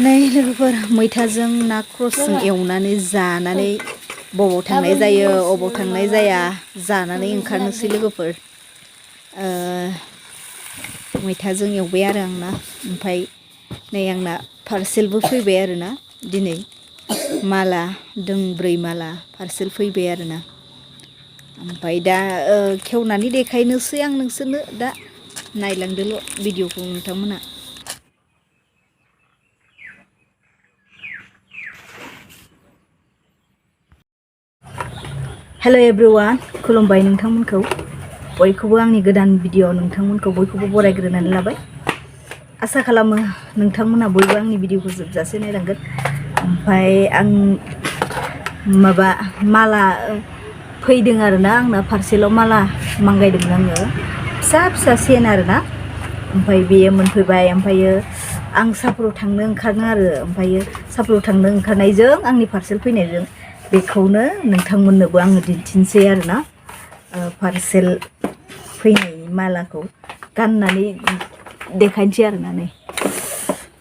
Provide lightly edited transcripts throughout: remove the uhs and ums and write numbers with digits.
नै लोगोफोर मैथाजों ना क्रसजों एवनानै जानानै बबाव थांनाय जायो अबाव थांनाय जाया जानानै ओंखारनोसै लोगोफोर। मैथाजों एवबाय आरो आंना ओमफ्राय नै आंना पार्सेलबो फैबाय आरोना दिनै माला दोंब्रै माला पार्सेल फैबाय आरोना। ओमफ्राय दा खेवनानै देखायनोसै आं नोंसोरनो दा नायलांदोल' भिडिअखौ नोंथांमोना। हेल' एभ्रिवान, खुलुमबाय नोंथांमोनखौ बयखौबो आंनि गोदान भिडिअ नोंथांमोनखौ बयखौबो बरायग्रोनानै लाबाय। आसा खालामो नोंथांमोना बयबो आंनि भिडिअखौ जोबजासे नायलांगोन। ओमफ्राय आं माला फैदों आरोना आंना पार्सेलाव माला मांगायदोंमोन आङो फिसा फिसा सेन आरोना। ओमफ्राय बेयो मोनफैबाय। ओमफ्रायो आं साफोराव थांनो ओंखारदों आरो ओमफ्रायो साफोराव थांनो ओंखारनायजों आंनि पार्सेल फैनायजों बेखौनो नोंथांमोननोबो आङो दिन्थिनोसै आरोना। पार्सेल फैनायनि मालाखौ गाननानै देखायनोसै आरोना। नै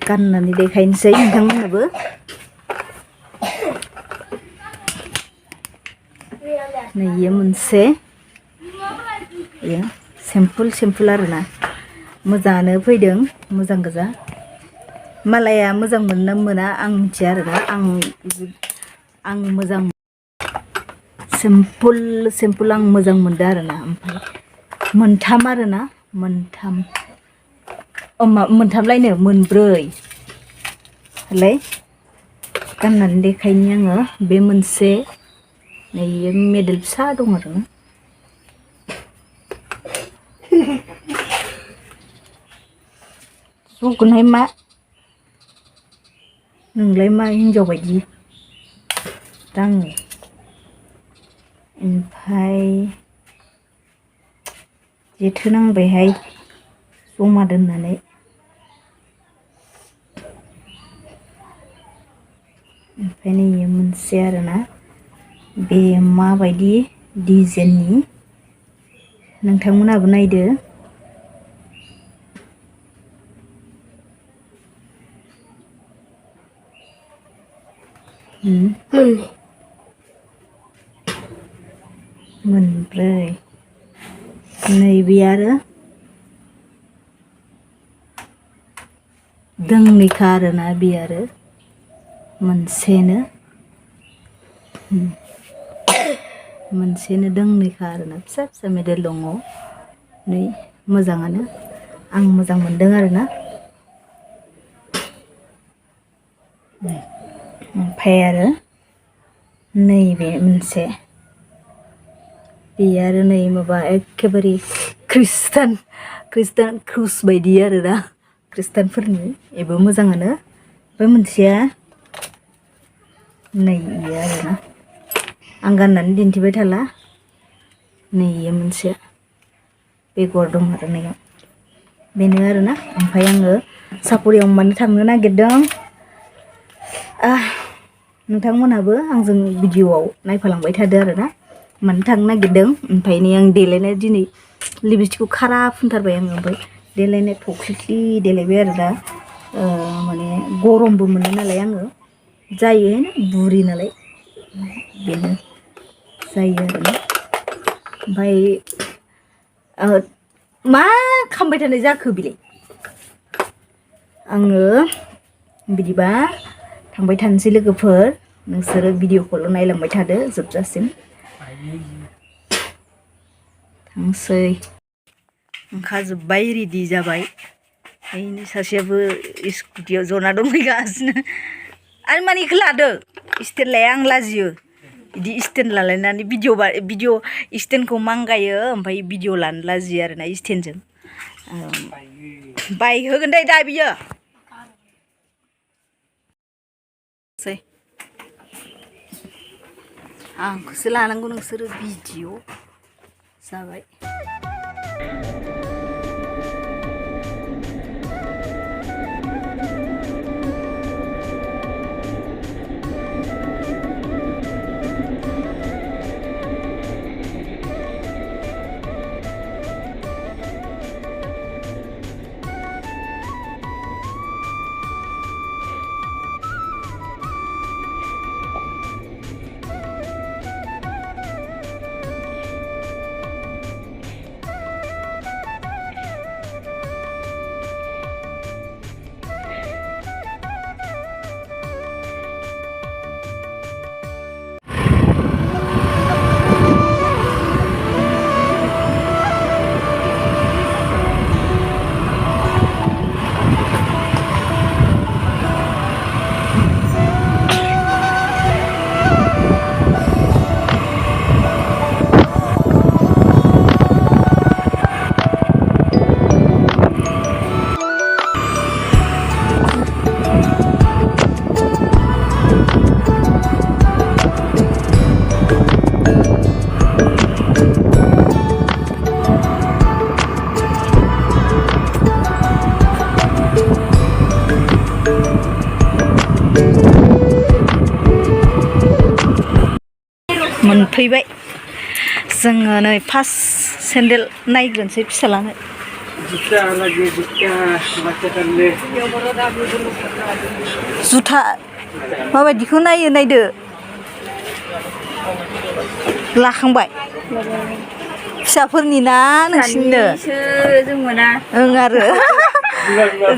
गाननानै देखायनोसै नोंथांमोननोबो। नै इयो मोनसे सिम्पोल आरोना मोजाङानो फैदों, मोजां गोजा। मालाया मोजां मोनना मोना आं मिथिया आरोना। आं मोजां सिम्पोल आं मोजां मोनदों आरोना। ओमफ्राय मोनथाम आरोना मोनथामलायनो मोनब्रै लाय गाननानै देखायनि आङो। बे मोनसे नै मेडेल फिसा दं आरोना। जगोनहाय मा नोंलाय मा हिनजाव बायदि दाङो। ओमफ्राय जेथोनांबायहाय जमा दोननानै। ओमफ्राय नै मोनसे आरोना। बे माबायदि डिजाइननि नोंथांमोनाबो नायदो। मोनब्रै नैबे आरो दोंनैखा आरोना। बे आरो मोनसेनो दोंनैखा आरोना। फिसा फिसा मेडेल दङ। नै मोजाङानो, आं मोजां मोनदों आरोना। ओमफ्राय आरो नैबे मोनसे बे आरो नै माबा एखेबारे खृष्टान क्रुस बायदि आरोना, खृष्टानफोरनि बेबो मोजाङानो। ओमफ्राय मोनसेया नै इयो आरोना। आं गाननानै दिन्थिबाय थाला। नै इयो मोनसे बेगर दं आरो नैयाव बेनो आरोना। ओमफ्राय आङो सापरियाव मानो थांनो नागिरदों। नोंथांमोनहाबो आंजों भिडिअआव नायफालांबाय थादो आरोना मानो थांनो नागिरदों। ओमफ्राय नै आं देलायनाय दिनै लिपस्टिकखौ खारा फुनथारबाय आङो। ओमफ्राय देलायनाय थख्लिख्लि देलायबाय आरो दा माने गरमबो मोनो नालाय आङो, जायो बुरि नालाय बेनो जायो आरोना। ओमफ्राय मा खालामबाय थानाय जाखो बेलाय। आङो बिदिबा थांबाय थानोसै लोगोफोर। नोंसोरो भिडिअखौल' नायलांबाय थादो जोबजासिम। थांसै ओंखारजोब्बाय, रेडि जाबाय। ओइनै सासेयाबो स्कुटियाव जना दंफैगासिनो। आरो मानो इखौ लादो स्टेन्ड लाया, आं लाजियो बिदि स्टेन्ड लालायनानै भिडिअ स्टेन्डखौ मांगायो ओमफ्राय भिडिअ लानो लाजियो आरोना स्टेन्डजों। बायहोगोन दे दा बियो। आंखौसो लानांगौ नोंसोरो भिडिअ जाबाय। मोनफैबाय जोङो नै फार्स्ट सेन्देल नायग्रोनोसै फिसालानो जुथा माबायदिखौ नायदो लाखांबाय फिसाफोरनि ना नोंसिनिनो जों मोना ओं आरो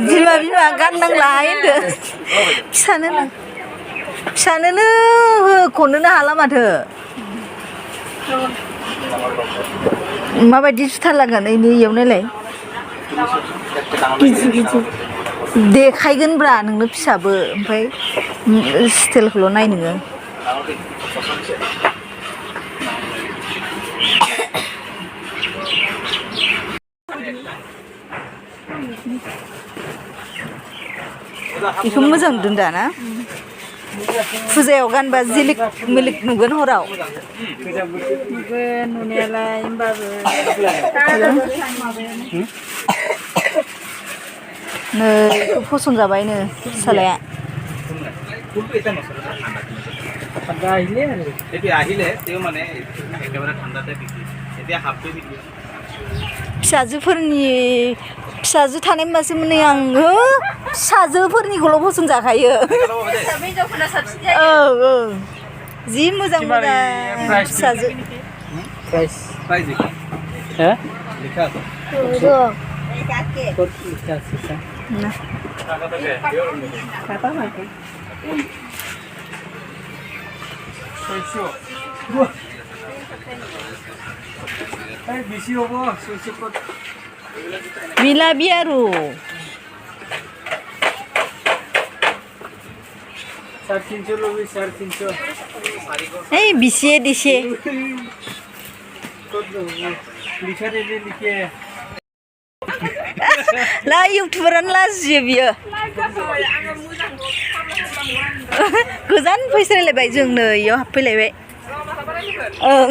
बिमा गाननांला होनदो फिसानोनो होख'नोनो हाला माथो माबायदि जुथा लागोन इयाव नायलाय देखायगोनब्रा नोंनो फिसाबो ओमफ्राय स्टाइलखौल' नाय नोङो बेखौ मोजां नुदों दा ना फुजायाव गानबा जिलिक मिलिक नुगोन हराव नुगोन नुनायालाय होमबाबो नै फसन जाबायनो फिसालाया फिसाजो थानाय मासो मोनै आङो फिसाजोफोरनिखौल' फसन जाखायो जि मोजां फिसाजो Bila biaru. Hey, bisi disi. Lah YouTuberan lazim biyo. Gojan fैलायबाय जोंनो इयाव हाबफैलायबाय ओं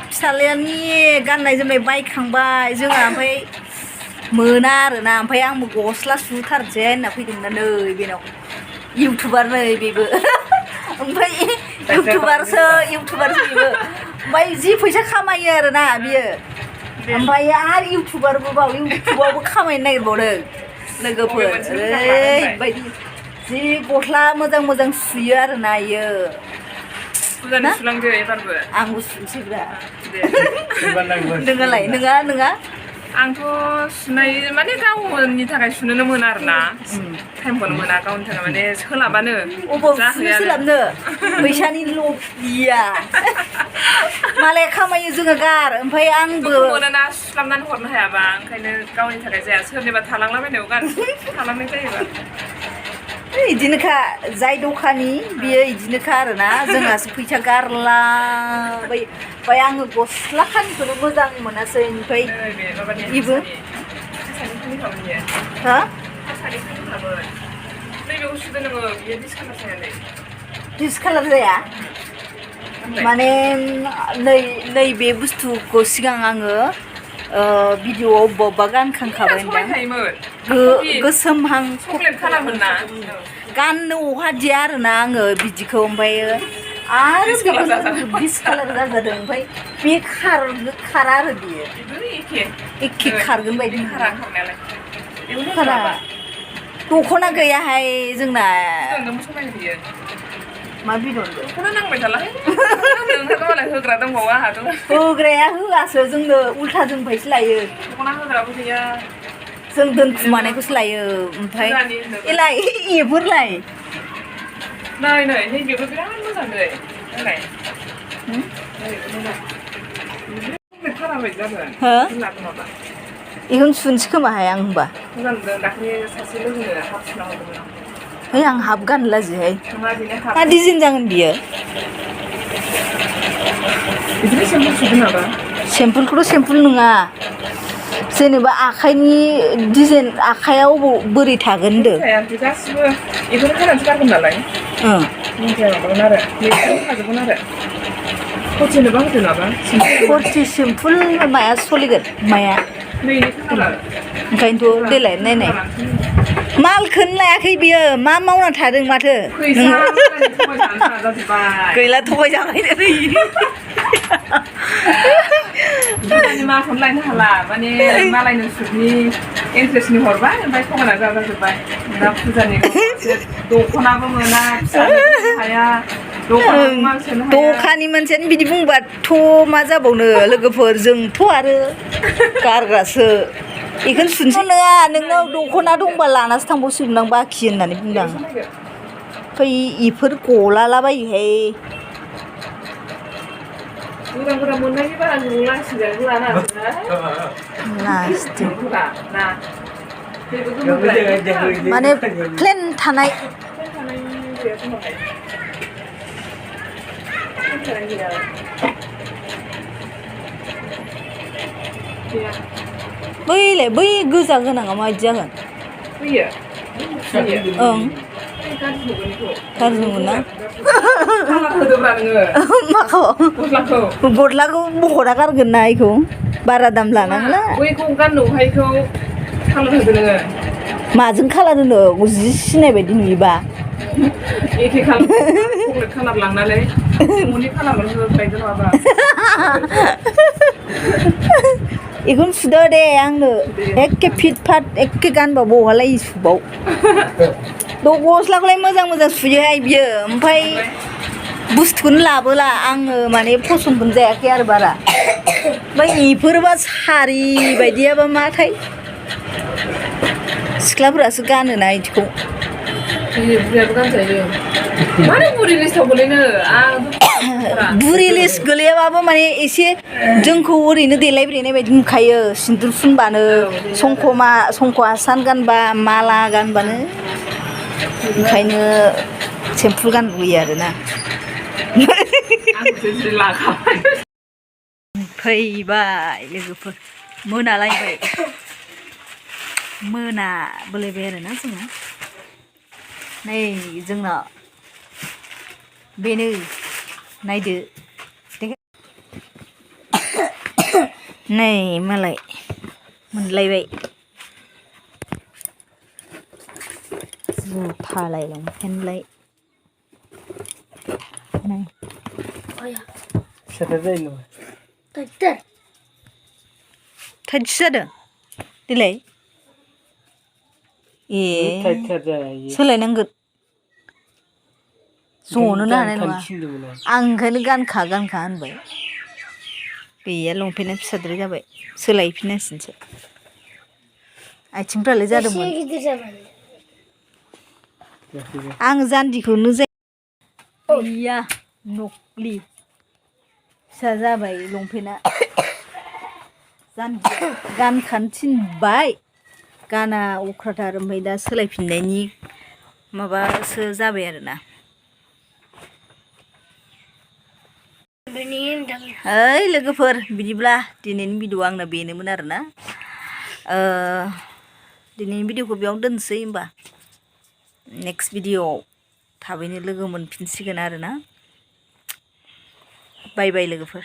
फिसालानि गाननाय जोमनाय बायखांबाय जोंहा ओमफ्राय मोना आरोना ओमफ्राय आंबो गस्ला सुथारसै होनना फैदोंना नै बेनाव इउटुबार नै बेबो ओमफ्राय इउटुबारसो बेबो ओमफ्राय जि फैसा खामायो आरोना बियो ओमफ्राय आरो इउटुबावबो खामायनो नागिरबावदों लोगोफोर ओरैबायदि जि गस्ला मोजां सुयो आरोना इयो आंबो सुनोसैब्रा नोङालाय नोङा आंथ' सुनाय माने गावनि थाखाय सुनोनो मोना आरोना टाइमखौनो मोना गावनि थाखाय माने सोलाबानो सोलाबनो फैसानि लबिया मालाय खामायो जोङो गार ओमफ्राय आंबो मोनोना सुस्लाबनानै हरनो हायाबा ओंखायनो गावनि थाखाय जाया सोरनिबा थालांलाबायनायाव गान थालांनाय जायोबा इदिनोखा जाय दखानि बियो इदिनोखा आरोना जोंहासो फैसा गारलाबाय ओमफ्राय आङो गस्ला खानिखौनो मोजां मोनासै ओमफ्राय इबो हा डिसकालार जाया माने नैबे बुस्थुखौ सिगां आङो भिडिअ'आव बबेबा गानखांखाबाय गोसोमहां गाननो अहादिया आरोना आङो बिदिखौ ओमफ्रायो आरो डिसकालार जाजादों ओमफ्राय बे खारा आरो बियो एखे खारगोन बायदि खारा दख'ना गैयाहाय जोंना मा बिदन दख'ना नांबाय थालाहाय होग्रा दंबावो आंहाथ' होग्राया होआसो जोंनो उल्था जोंनिफ्रायसो लायो दख'ना होग्राबो गैया जों दोनखुमानायखौसो लायो ओमफ्राय एलाय एफोरलाय नै नैबेबो बिराद मोजां नै नायलाय बेखौनो सुनोसै खोमाहाय आं होनबा है आं हाफ गाननो लाजिहाय मा डिजाइन जागोन बियो सेम्पुलखौथ' सेम्पुल नङा जेनेबा आखाइनि डिजाइन आखाइयाव बोरै थागोन होनदो फिथाइयाथ' गासिबो बेखौनो खानानैसो गारगोन नालाय मिन्थिया माबागोन आरो बेखौनो खाजोबगोन आरो खरसेनोबा होदो नामा फर्टि सिम्पुल माया सोलिगोन माया नैनि खालार ओंखायनोथ' देलाय नायनाय मालखौनो लायाखै बियो मा मावना थादों माथो फैसा थगायजानो नाजाजोब्बाय गैला थगायजाबायनो माने माखौनो लायनो हाला माने मालायनो सुटनि इन्ट्रेस्टनि हरबाय ओमफ्राय थगायना जाजोब्बाय दा फुजानि दख'नाबो मोना फिसानोबो हाया दखानि मोनसेयानो बिदि बुंबाथ' मा जाबावनो लोगोफोर जोंथ' आरो गारग्रासो बेखौनो सुनसै नङा नोंनाव दख'ना दंबा लानासो थांबावसिगोन आं बाखि होननानै बुंदां ओमफ्राय इफोर गलालाबायोहाय गोदान गोदान मोननायनि बारा लासिंजानो लाना माने प्लेन थानाय बैलाय बै गोजा गोनाङा माबायदि जागोन ओं गाज्रि नुगोन ना माखौ गस्लाखौ बख'ना गारगोन ना बेखौ बारा दाम लानांला बैखौ गाननोहायखौ खालार होदो नोङो माजों खालार होनो जि सिनाय बायदि नुयोबा एखे खालार चकलेट खालार लांनानै न'नि खालार होबायदो नङाबा बेखौनो सुदो दे आंनो एखे फिट फाट एखे गानबा बहालाय सुबाव गस्लाखौलाय मोजां मोजां सुयोहाय बियो ओमफ्राय बुस्थुखौनो लाबोला आङो माने फसन्दखौनो जायाखै आरो बारा ओमफ्राय इफोरबा सारि बायदियाबा माथाय सिख्लाफोरासो गानोना इदिखौ बुरैयाबो गानजायो माने बुरि लिस्टआव गोलैनो बुरि लिस्ट गोलैयाबाबो माने एसे जोंखौ ओरैनो देलायब्रेनाय बायदि नुखायो सिन्दुर फुनबानो संख' आसान गानबा माला गानबानो ओंखायनो सेम्पुल गाननो लुगैयो आरोना फैबाय लोगोफोर मोनालायबाय मोनाबोलायबाय आरोना जोङो नै जोंना बेनो नायदो नै मालाय मोनलायबाय जुथालाय लंपेन्टलाय नै थाइटसो जादों देलाय ए सोलायनांगोन जनोनो हानाय नङा आं ओंखायनो गानखा होनबाय गैया लंपेन्टआ फिसाद्राय जाबाय सोलायफिननांसिगोनसो आथिंफ्रालाय जादोंमोन आं जान्दिखौनो गैया नख्लि फिसा जाबाय लंपेन्टआ जान्दिया गानखानो थिनबाय गाना अख्राथार ओमफ्राय दा सोलायफिननायनि माबासो जाबाय आरोना ओइ लोगोफोर बिदिब्ला दिनैनि भिडिअ आंना बेनोमोन आरोना दिनैनि भिडिअखौ बेयावनो दोनसै होमबा नेक्स्ट भिडिअआव थाबैनो लोगो मोनफिनसिगोन आरोना बाय बाय लोगोफोर